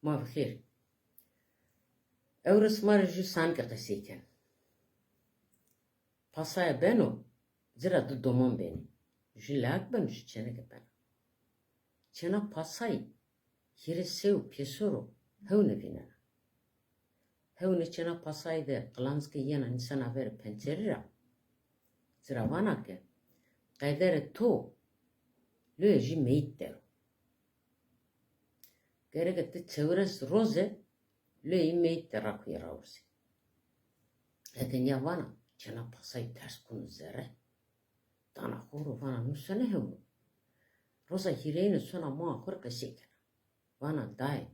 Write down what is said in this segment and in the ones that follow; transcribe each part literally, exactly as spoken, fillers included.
Ma bi xêr. Ewro sima rê jû sanike qesey ken. Pasaye beno, ci ra di domon benê. Jû lak beno, jû çeneke beno. Çêna pasayî hîrê sew pêser o, hewnê vînena. Hewnê çêna pasayî de qilanc ke yena nîsena verê pencerî ra, ci ra vana ke qedere to loyê jû meyît der o. Gereke ti çewres roze loyê meyît de rakuyê rawurzê. Eke nîya vana, çêna pasayî ters kuno zere. Dana xo ro, vana, nusene hewno. Roza hîrêyine sona maa xo rê qesey kena. Vana, dayê,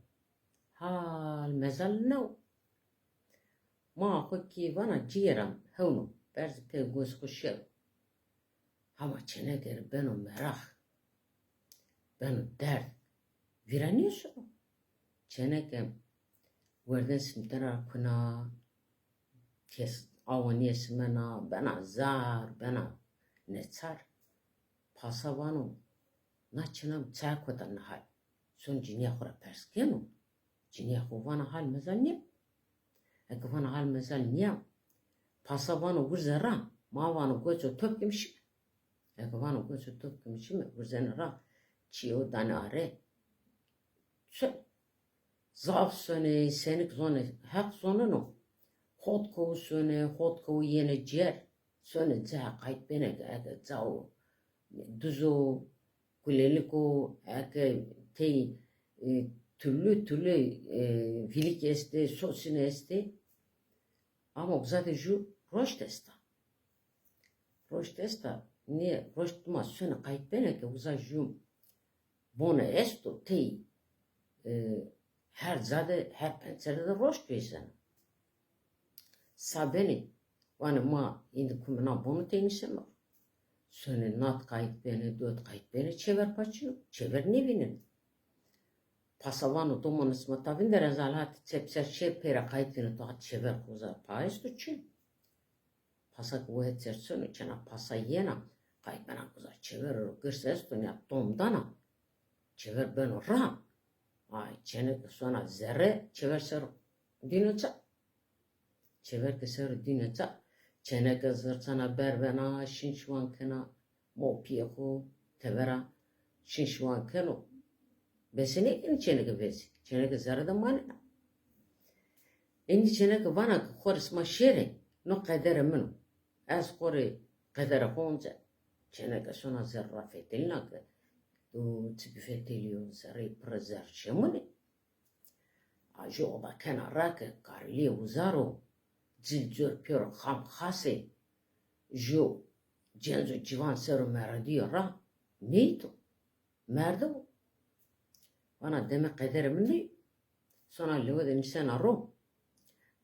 hal mezal new. Maa xo kî, vana, cîyê ra hewno, berzê pê gozê xo şêro. Hama çêneke rê beno merax, beno derd. Vîra nêsono. Çêneke werdên simtena ra kuna, kes awa nêsimena, bena zar, bena neçar. Pasa vano, na çêna mi çaya kota nihal? Son cinîya xo ra pers keno. Cinîya xo vana, hal mezal nîya. Eke vana hal mezal nîya, pasa vano gurze ra, ma vano goço top ke mi şime. Eke vano goço top ke mi şime, gurzene ra, çîyo danê are. Çi? Zaf sonê, senik zonê, Heq zoneno. Hot kowu sonê, hot kowu yenê cêr. Sonê ca qayt benê ke eke cao duzo, kulêlik o, eke tey, e, türlü türlü, e, vîlik estê, sosîne estê. Ama uza de jû roşt esta. Roşt esta, nê roşt dima sonê qayt benê ke uza jû bone esto, tey, e, her ca de, her pencere de roşt vêsena. Sa benê, vanê ma îndî kume na bonu tey nîseno. Sonê nat qayt benê, dot qayt benê, çêver paçîno, çêver nêvîneno. Pasa vano, domonê sima ta vinde ra, ez hal hatî çep ser şêr pey ra qayt vîno, to hat çêver xo uza pa esto çi? Pasa ke wayê ser sono, çêna pasa yena, qayt bena uza çêver ro, girs esto, nîya tom dana, çêver beno ra. Ay, çêneke sona zere, çêver ser o dîno ca. Çêver ke ser o dîno ca, çêneke zirçena ber bena, şin şiwan kena, mopîyê xo, tevera şin şiwan keno. Bese nêkenê çêneke vezî. Çêneke zere de manena. Êndî çêneke vana ke xo rê sima şêrê, no qedere min o. Ez xo rê qedere xo once. Çêneke sona zere ra fetelîna ke, do çi bifetelîyo, zereyê pirre zer şemunê. A jû oda kena ra ke karîlîyê uza ro, cil cor pêro xam xasê, jû cenc û ciwan ser o meredîyo ra, meyît o, merdo. Vana deme qederê mi ney. Sona lewe de nîsena ro.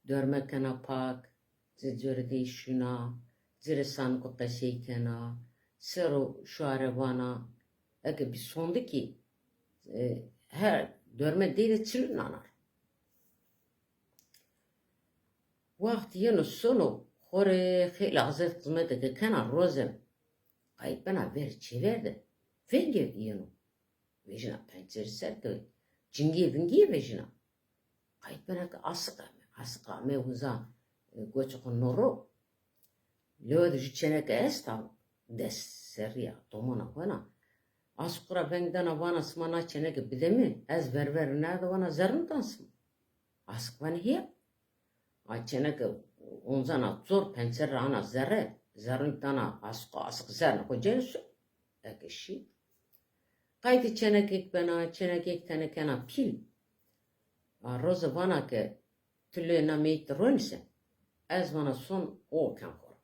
Dorme kena pak, Ci corê dey şuna, ci rê saniko qesey kena, ser o şuare vana, eke bî sondikî, e, her dorme dey de çilû nanar. Waxt yeno sono, xo rê xeylê azet xizmete ke kena roze, qayt bena verê çêver de, vengê yeno. Vejîna pencerî ser ke cingîyê vingîyê vejîna. Qayt bena ke asiq ame. Asiq ame uza, e, goçê xo no ro. Lewe de jû çêneke esta, des serrî ya, domona xo na. Asiq xo ra veng dana vana sima na çêneke bide mi, ez verver nerde vana zerrin dan sima. Asiq vanê hîya. A çêneke oncana cor pencerî ra ana zere, zerrin dana asiq, asiq zerrnê xo cênê su. Eke şî. Qaytê çênekêk bena, çênekêk tene kena pîl. A roze vana ke ti lê na meyît de ronîse, ez vana son o ken xo ro.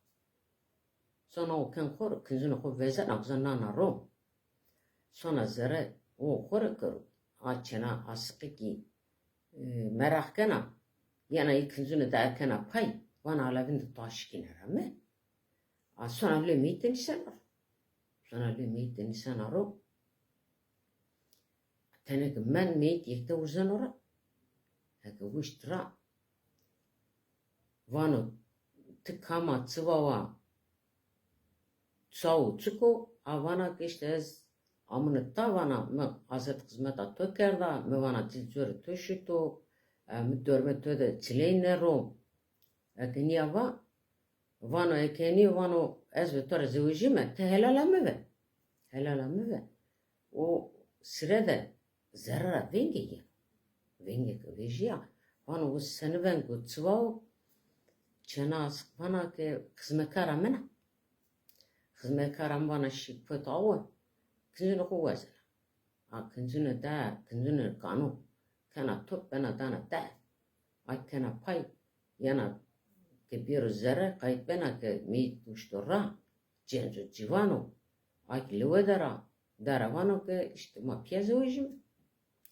Sona o ken xo ro, kincunê xo vezena, uza nana ro. Sona zere o xo rê kero. A çêna asiqî kî, e, meraq kena, yena ê kincunê daye kena pay, vana ala vinde to şikîne ra mi. A sona lê meyît de nîsena ro. Sona lê meyît de nîsena ro. Tenê ke mend meyît yekte urzeno ra. Eke wişt ra, vano ti kam a, çi wawa, ça wo, çik o? A vana ke îşte ez amune ta vana, mi azet xizmeta to kerda, mi vana cil corê to şito, e, mi dormê to de çileyne ro. Eke nîya va, vano, eke nîyo, vano, ez ve to ra zewejîme, ti helala mi ve. Helala mi ve. O sire de zerre ra vengê yeno. Vengê ke vejîya, vano, o senî veng o, çi wa o? Çêna asik vana ke xizmekara min a. Xizmekara mi vana şî kot awe, kincunê xo wazena. A kincune da, kincune kano, kena top, bena dana de. A kena pay, yena ke bêro zerre, qayt bena ke meyît uşto ra, cenc û ciwan o. A kî lewe der a, der a, vano ke îşte ma pîya zewejîme.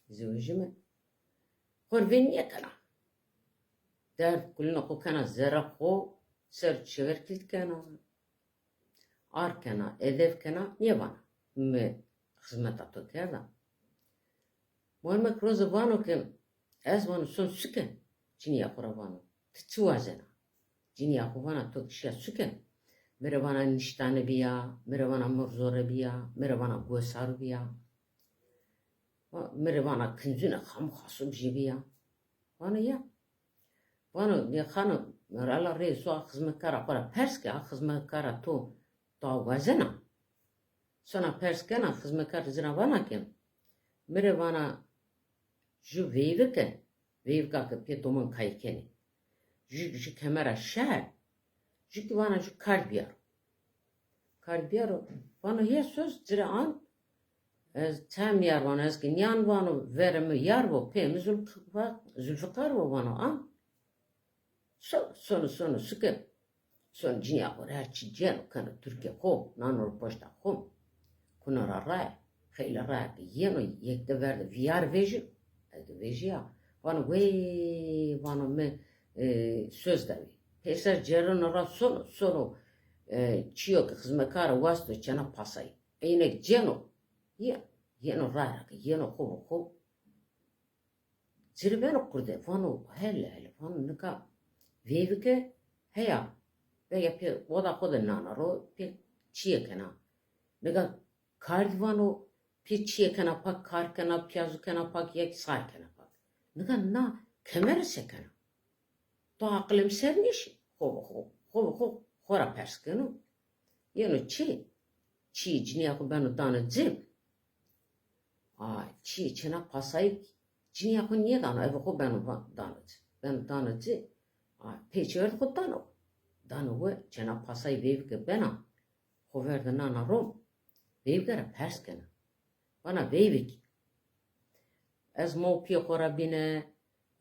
Zewejîme. Xo rê veng nêkena. Derd kulîna xo kena zerre xo, ser çêver kîlt kena. Ar kena, edev kena, nêvana mi xizmeta to kerda. Mormek roze vano ke ez, vano, son suke. Cinîya xo ra vano, ti çi wazena? Cinîya xo vana, to kî şîya suke. Mi rê vana niştane bîya, mi rê vana murzore bîya, mi rê vana gosaro bîya. Mi rê vana kincune xam xaso bijê bîya. Vano ya. Vano, ya xanim, rala rê so a xizmetkara xo ra pers ke, a xizmetkara to, to a wazena? Sona pers kena, xizmetkar ci ra vana ke, mi rê vana ju veyvike, veyvika ke pê doman kayî kenê. Ju, ju kemera şer, ju kî vana ju kard bîyaro. Kard bîyaro, vano, hê soz, ci rê an, ez çem yar vano, ez kî nîyan vano, verê mi yar vo, pê mi Zulfiqar, Zulfiqar vo, vano, an. So, sono, sono, suke. Sono cinîya xo rê her çî cêno, keno turkê xo, nano ro poşta xo. Kuno ra raye, xeylê raye ke yeno, yek de ver de vîyar vejîno. Ez de vejîya. Vano, wey, vano, mi, e, soz dawî. Peyser cêreno ra sono, sono, e, çîyo ke xizmekare wasto çêna pasayî. Eynek cêno. Ye, yeno raye ra ke yeno xo vo xo. Ci rê beno qurde, vano, hele hele, vano, nika veyvike heya, veya pê oda xo de nana ro, pê çîyê kena. Nika kardî, vano, pê çîyê kena pak, kar kena, pîyazu kena pak, ya kî sar kena pak. Nika na kemere se kena? To aqilê mi ser nêşî? Xo ve xo, xo ve xo, xo ra pers keno. Yeno çê, çîyê cinîya xo beno dano ci. A, çîyê çêna pasayî cinîya xo nêdano, eve xo beno va-, dano ci. Beno dano ci. A, pê çêver de xo dano. Dano we, çêna pasayî veyvike bena. Xo ver de nana ro. Veyvike ra pers kena. Vana veyvik. Ez ma û pîyê xo ra bîne,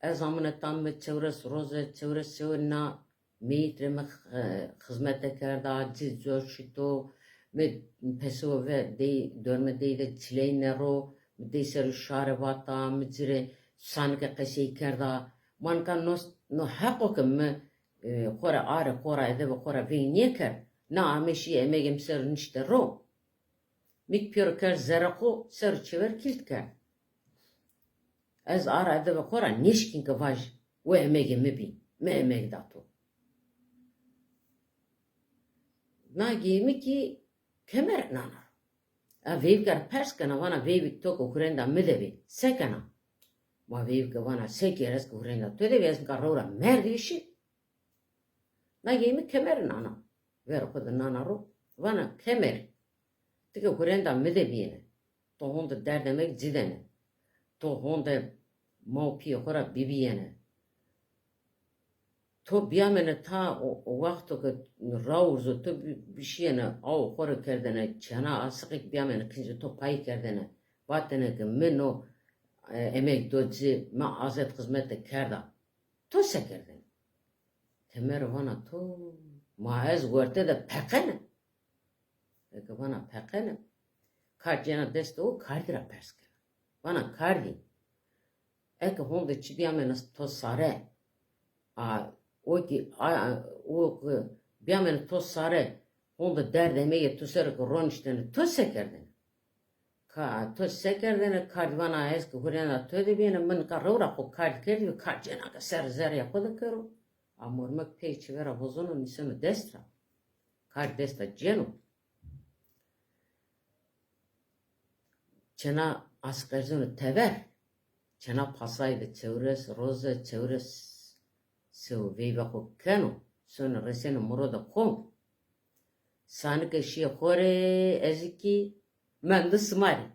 ez amune ta, mi çewres roze, çewres şewe na meyît rê mi, e, xizmete kerda, ci cor şito, mi pesewe ve dey, dorme dey de çileyne ro, mi dey ser û şare vata, mi ci rê sanike qesey kerda. Ma nika no, no heqo ke mi, e, xo ra arê, xo ra edebe xo ra veng nêkerd, na ame şîye emegê mi ser nişte ro. Mi kî pêro kerd zerrê xo, ser û çêver kîlt kerd. Ez ara edebê xo ra nêşkîn ke vaj, o emegê mi bî, mi emeg da to. Na geyî mi kî kemer nana ro. A veyvike ra pers kena, vana veyvik to ke hurenda mi de bî, se kena? Ma veyvike vana se kî, ez ke hurenda to de bî, ez nika rew ra merdî şî. Na geyî mi kemerî nana. Verê xo de nana ro. Vana kemerî. Ti ke hurenda mi de bîyêne. To honde derdê emeg ci dêne. To honde ma û pîyê xo ra bibîyêne. To bîyamêne ta o, o wexto ke rawurzo to bi-, bişîyêne, awo xo rê kerdêne, çêna asiqî kî bîyamêne kincê to payî kerdêne. Vatêne ke mi no, e, emeg do ci, mi azet xizmete kerda. To se kerdêne? Kemere vana to, ma ez werte de peqene. Eke vana peqene, kar cêna destê o, kardî ra pers kena. Vana kardî, eke honde çi bîyamêne to sare, a, o kî, a, a, o kî bîyamêne to sare, honde derdê emegê to ser o ke roniştêne, to se kerdêne? Ka, to se kerdêne? Kardî vana ez ke hurenda to de bîyêne, mi nika rew ra xo kardî kerdî ve, kar cêna ke ser zerrîya xo de kero. A mormek pey çêver ra vozeno, nîseno dest ra. Kar dest ra cêno. Çêna asqerzeno tever. Çêna pasay de çewres roze, çewres sew veyve xo keno. Sono reseno murodê xo. Sanike şîye xo rê, ez kî mendo sima rê.